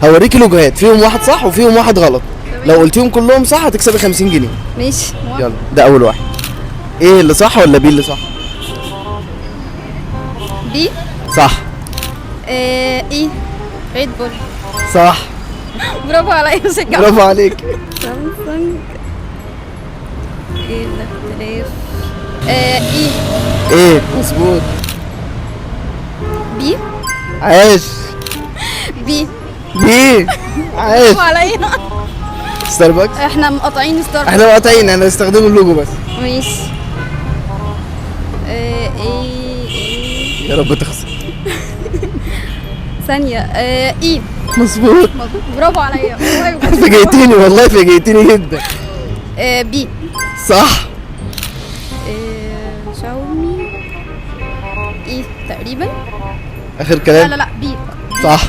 هوريكي لوجوهات فيهم واحد صح وفيهم واحد غلط. تمام. لو قلتيهم كلهم صح هتكسبي 50 جنيه. ماشي. يلا، ده اول واحد. A اللي صح ولا B اللي صح؟ B. صح. E، Red Bull. صح. برافو عليا، شجع. برافو عليك. سامسونج، ايه الاختلاف؟ E. A مظبوط. B. عاش. B. B، عاش. برافو عليا. ستاربكس. احنا مقاطعين ستار. احنا مقاطعين، احنا نستخدم اللوجو بس. ماشي، ايه ايه؟ يا رب تخسر. ثانية، E. مظبوط. برافو عليا والله بجد. فاجئتيني والله، فاجئتيني جدا. B. صح. شاومي، E تقريبا. اخر لا. كلام؟ لا لا، B. صح.